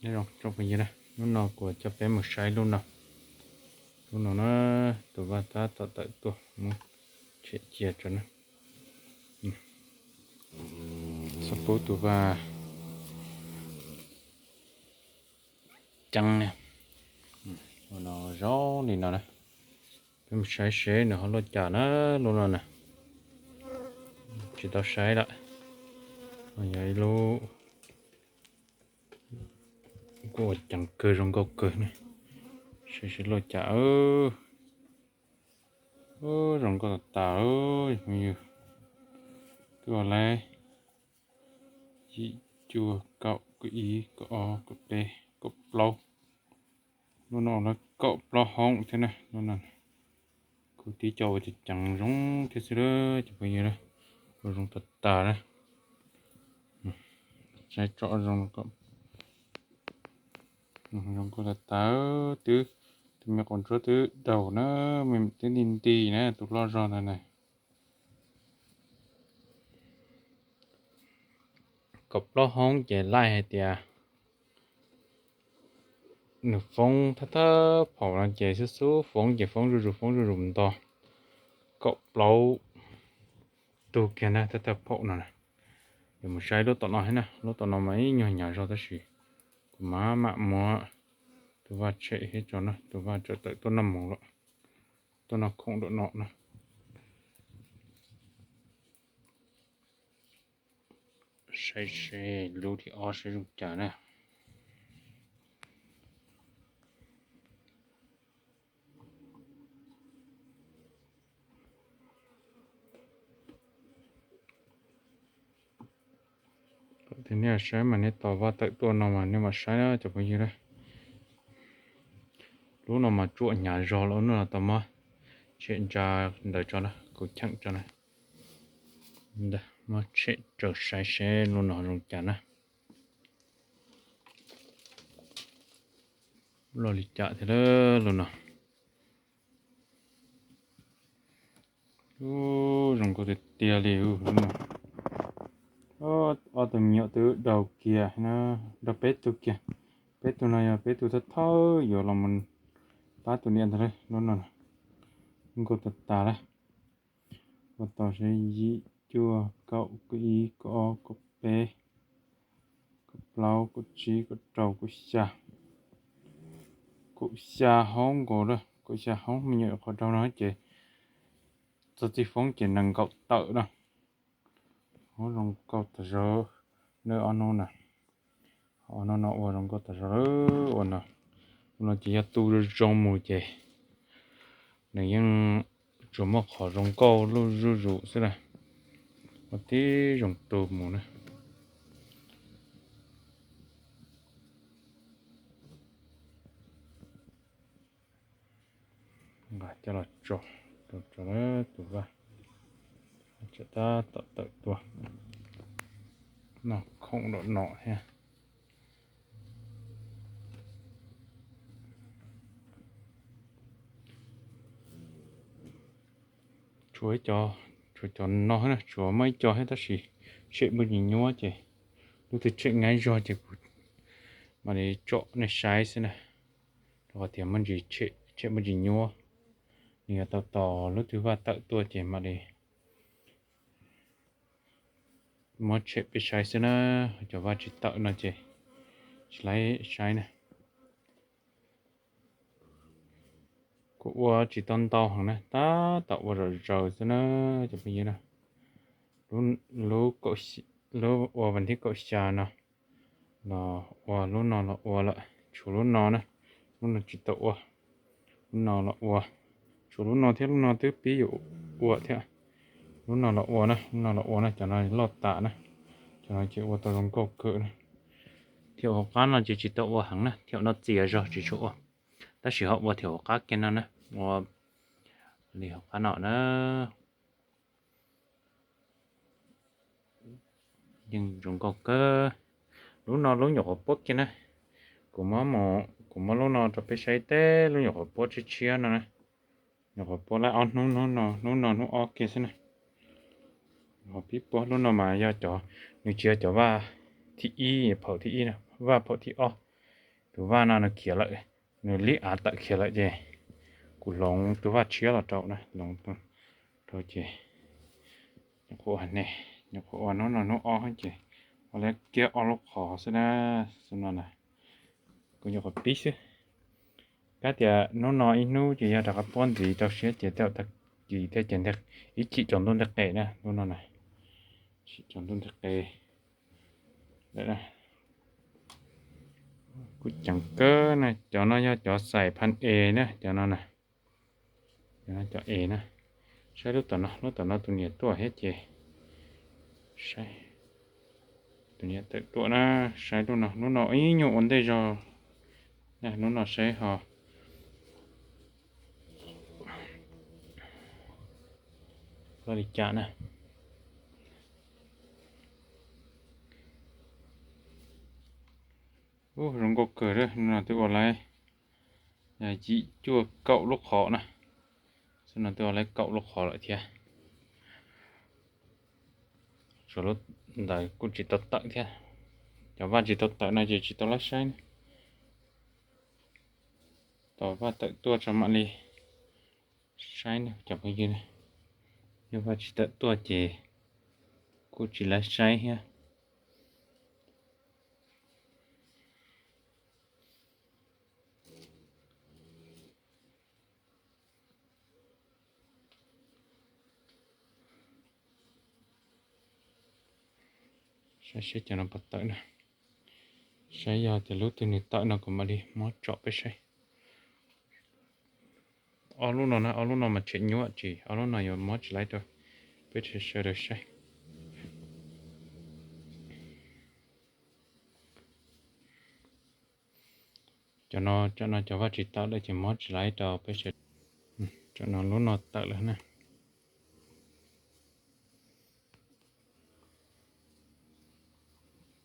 Nyob zoo tsoom phooj ywg na, hnub no kuv coj peb mus saib lub no. Lub no na, tus vaj tab tom tawm tuaj, muab tshem cia tso na. Xov pub tus vaj ceeb na, ua no zoo li no na. Peb mus saib seb nws ho luaj cas na, lub no na. Tsis tau saib lawm. Yog ib lub kuj ua ceev kawg, zoo nkauj kawg ne. Saib seb luaj cas. Zoo nkauj tas tas, phooj ywg. Twb ua lawm yim cuaj kaum kaum ib kaum ob kaum peb kaum plaub. Lub no lawv kaum plaub hoob thiab na, lub no. Kuv tib co ua ceev ceev zoo thiab xwb lawm cov phooj ywg, ua zoo tas tas na. Saib tsom zoo, zoo nkauj tas tas. Twb, tus me quav ntsuab twb daug na, me twb nti nti na, tus loj zog ntawd na. Kaum plaub hoob ces laij hais tias nws foob thawj thawj phaum no ces xub xub foob ces foob zuj zus, foob zuj zus ntog. Kaum plaub tug kiag na, thawj thawj phaum no na. Yuav mus saib lub tom no thiab na, lub tom no mas ib nyuag hnyav zog tab sis kuv mam mam muab tus vaj tshem thiab tso na, tus vaj tseem tawm tuaj noj mov lawm, tuaj noj khoom nram no na. Saib seb lub thib ob saib zoo cas na. Kom nej saib mas nej tos vaj tawm tuaj no mas nej mam saib na cov phooj ywg na. Lub no mas tsuam hnyav zog lawm, lub no tau muab tshem ntsa ntawd tso na, kuv cheem tso na. Muab tshem raws saib seb lub no zoo cas na. Loj li cas thiab lub no. Zoo nkauj tiag tiag li lub no. Ob tug me nyuam twb daug kiag, daug peb tug kiag. Peb tug no yog peb tug thawj thawj yuav los mus pab tus niam ntag lub no. Nkauj tas tas lawm. Ua tau seb yim cuaj kaum kaum ib kaum ob kaum peb kaum plaub kaum tsib kaum rau kaum xya. Kaum xya hoob nkaus lawm, kaum xya hoob me nyuam qhov rau no ces txog txij foob ces nees nkaum tawm na. Hoob zoo nkauj tas zog, lawv ob hnub na. Ob hnub no ua zoo nkauj tas zog lawm, ua no. Ua no ces yog tu zoo zoo mus ces nws yeej tsuas muaj qhov zoo nkauj zuj zus xwb na. Ua tib zoo tu mus na. Nqa coj los tso, tso tus vaj, tseem tab tom tawm tuaj noj khoom nram no thiab. Tshuav, tshuav cov no na, tshuav muaj ib co thiab tab sis tshem muaj ntsis nyuab ces lub twg tshem nyuab zog ces kuv mam li tsom nej saib xwb na. Rau qhov tias muaj ntsis tshem, tshem muaj ntsis nyuab, nws yuav tau tos lub twg vaj tawm tuaj ces mam li muab tshem peb saib xwb na. Cov vaj tsis tawm no ces tsis laib saib na. Kuv ua tsis tau ntau heev na, tab tom ua zom zaws xwb na cov phooj ywg na. Lub, lub ua vas thib kaum xya no los ua, lub no los ua lawm, tshuav lub no na, lub no tsis tau ua, lub no los ua, tshuav lub no thiab, lub no twb pib yuav ua thiab. Lub no los ua na, lub no los ua na, cov no loj tas na, cov no ces ua tau zoo nkauj kawg na. Thiab hauv qab no ces tsis tau ua heev na, thiab no txias zog tsis tshua ua, tab sis ho ua thiab hauv qab kiag no na, ua li hauv qab no na. Yeej zoo nkauj kawg. Lub no lub nyuam qhuav puab kiag na. Kuv muab, kuv muab lub no rau peb saib teb lub nyuam qhuav puab tshiab tshiab no na. Nyuam qhuav puab laib ob hnub, hnub no, hnub no hnub ob kiag xwb na. Nyuam qhuav pib puab, lub no mas yog cov, nws tsis yog cov vaj thib ib, phaum thib ib na, vaj phaum thib ob. tus vaj no nws khiav lawm, nws lib av tawm khiav lawm ces kuv hloov tus vaj tshiab los rau na, hloov rau ces nyuam qhuav ua ne, nyuam qhuav ua hnub no hnub ob ces ua lawv kiag ob lub qhov xwb na, xwb no na, kuv nyuam qhuav pib xwb. Kab tias hnub no ib hnub ces yog rov qab puab ntxiv rau siab ces tej tag kis thiab ces ib chim tsaus ntuj ntej qe na, hnub no na, chim tsaus ntuj ntej qe. Kuj ceev kawg na, cov no yog cov xais phab es na, cov no na, cov es na. Saib lub tom no, lub tom no tus niam tuaj thiab ces saib, tus niam tawm tuaj na, saib lub no, lub no ib nyuag ua ntej zog na, lub no saib ho li cas na. Ub, zoo nkauj kawg, no twb ua lawv yim cuaj kaum lub qhov na, xwb no twb ua lawv kaum lub qhov lawm thiab. Tshuav lub ntawd kuj tsis tau tawm thiab, cov vaj tsis tau tawm no ces tsis tau lawv saib na. Tos vaj tawm tuaj tso mam li saib na cov phooj ywg, yog vaj tsis tawm tuaj ces kuj tsis lawv saib thiab. Saib seb cov no puas tawm na, saib yog tias lub twg nws tawm no kuv mam li muab tsom peb saib. Ob lub no na, ob lub no mas tshem nyuaj tsis, ob lub no yuav muab tsis laiv rau peb sawv daws saib. Cov no, cov no cov vaj tsis tawm lawm ces muab tsis laiv rau peb sawv. Cov no lub no tawm lawm na.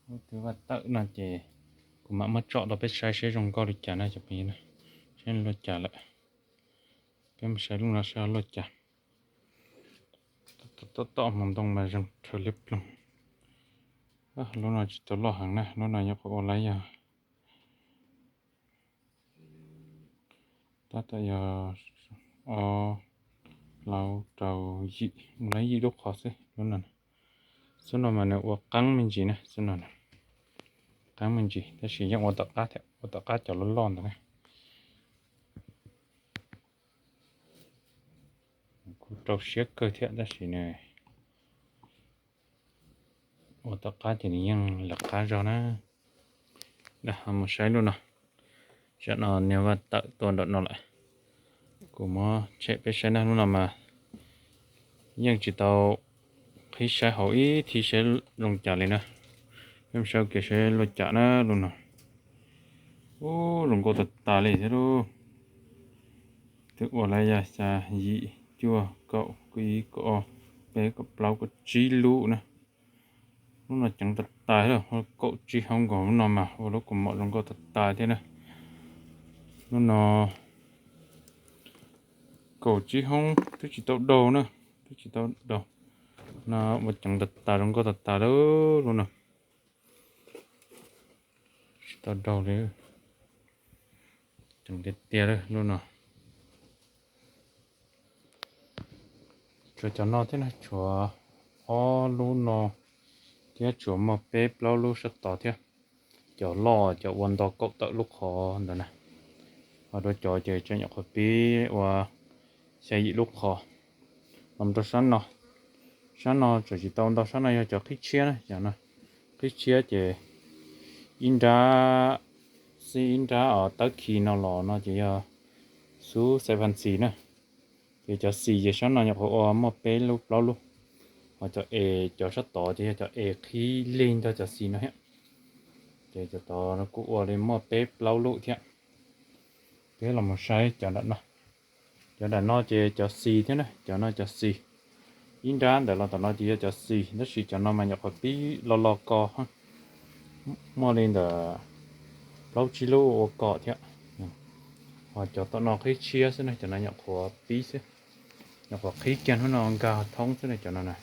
Lub twg vaj tawm no ces kuv mam muab tsom rau peb saib seb zoo nkauj li cas na cov phooj ywg na. Saib luaj cas lawm, peb mus saib lub no saib luaj cas. Tom hmo ntoo mas zoo rhawv liab ploog. Lub no tsis tau loj heev na, lub no nyuam qhuav ua lawv yog tab tom yog ob, plaub, rau, yim, ua lawv yim lub qhov xwb lub no. Xub no mas nws ua qeeb me ntsis na, xub no qeeb me ntsis tab sis yeej ua tom qab thiab, ua tom qab cov loj loj ntawd na. Kuj rau siab kawg thiab tab sis nws ua tom qab ces nws yeej lawv qab zog na. Mus saib lub no, tam no niag vaj tawm tuaj nram no lawm. Kuv muab tshem peb saib na, lub no mas yeej tsis tau qhib saib hauv ib thib saib zoo cas li na. Peb mus saib ua ke saib luaj cas na lub no. Ub, zoo nkauj tag tas li thiab lauj. Twb ua lawv yog xya, yim, cuaj, kaum, kaum ib, kaum ob, peb, kaum plaub, kaum tsib lub na. Lub no ceev tag tas thiab, kaum tsib hoob nkaus, lub no mas ua lub kaus mom zoo nkauj tag tas thiab na. Lub no kaum tsib hoob twb tsis tau daug na, twb tsis tau daug. No ua ceev tag tas zoo nkauj tag tas lawm lub no. Tsis tau daug li, ceev tiag tiag lawm lub no. Tshuav cov no thiab na, tshuav ob lub no thiab tshuav muaj peb plaub lub sab tod thiab. Cov loj cov ua nto kaum tawm lub qhov ntawd na. Ho dua cov ces tseem nyuam qhuav pib ua xya yim lub qhov. Los rau sab no, sab no tseem tsis tau ntau, sab no yog cov qhib tshiab na, cov no qhib tshiab ces ib nrab, xib ib nrab os, tawb khi no los no ces yog xub xais phas xis na. Ces cov xis ces sab no nyuam qhuav ua muaj peb lub plaub lub, ho cov es cov sab tod ces yog cov es qhib lig nrog cov xis no thiab. Ces cov tod kuj ua li muaj peb plaub lub thiab. Peb los mus saib cov nram no. Cov nram no ces cov xis thiab na, cov no cov xis. Ib nrab ntawm los tom no ces yog cov xis, tab sis cov no mas nyuam qhuav pib lo lo ko, muaj li ntawm plaub tsib lub ua kom thiab. Ho cov tom no qhib tshiab xwb na, cov no nyuam qhuav pib xwb, nyuam qhuav qhib kiag hnub no nkag thoob xwb na cov no na.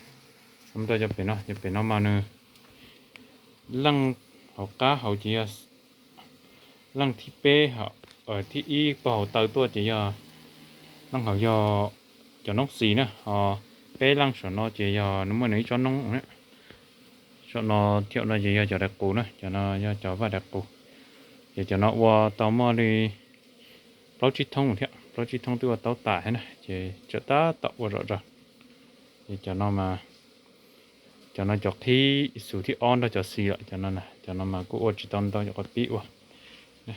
Mus rau cov pem no, cov pem no mas nws leej hauv qab hauv ces yog Leej thib peb, thib ib puag hauv taw tuaj ces yog, leej hauv yog cov noob xis na, ho peb leej saum no ces yog nws muaj nws ib tsob noob na. Saum no thiab no ces yog cov daim qus na, cov no yog cov vaj daim qus. Ces cov no ua tau muaj li plaub tsib thoob thiab, plaub tsib thoob twb ua tau tas thiab na, ces tseem tab tom ua zom zaws. Ces cov no mas, cov no cov qhib xus thib ob nrog cov xis lawm, cov no, cov no mas kuj ua tsis tau ntau, nyuam qhuav pib ua. Ua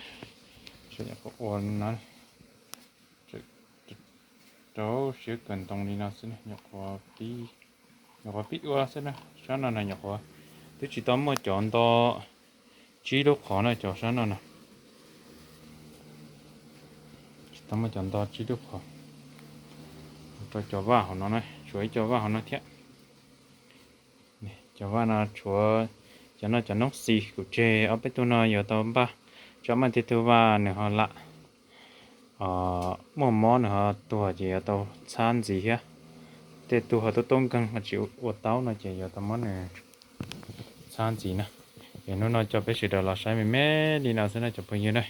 rau siab kawg ntoo li no xwb, nyuam qhuav pib ua xwb na. Sab no na nyuam qhuav twb tsis tau muaj cov nto tsib lub qhov na, cov sab no na. Tsis tau muaj cov nto tsib lub qhov. Rau cov vaj hauv no na, tshuav ib co vaj hauv no thiab. Cov vaj no tshuav, cov no cov noob xis kuv tseg ob peb tug no yuav tau npaj, tsam muaj tej tug vaj nws ho lam muaj mob nws ho tuag ces yuav tau txhab ntxiv thiab. Tej tug ho tub tub nkeeg ho tsis ua taub no ces yuav tau muab nws txhab ntxiv na. Es hnub no coj peb sawv daws los saib me me li no xwb na cov phooj ywg na.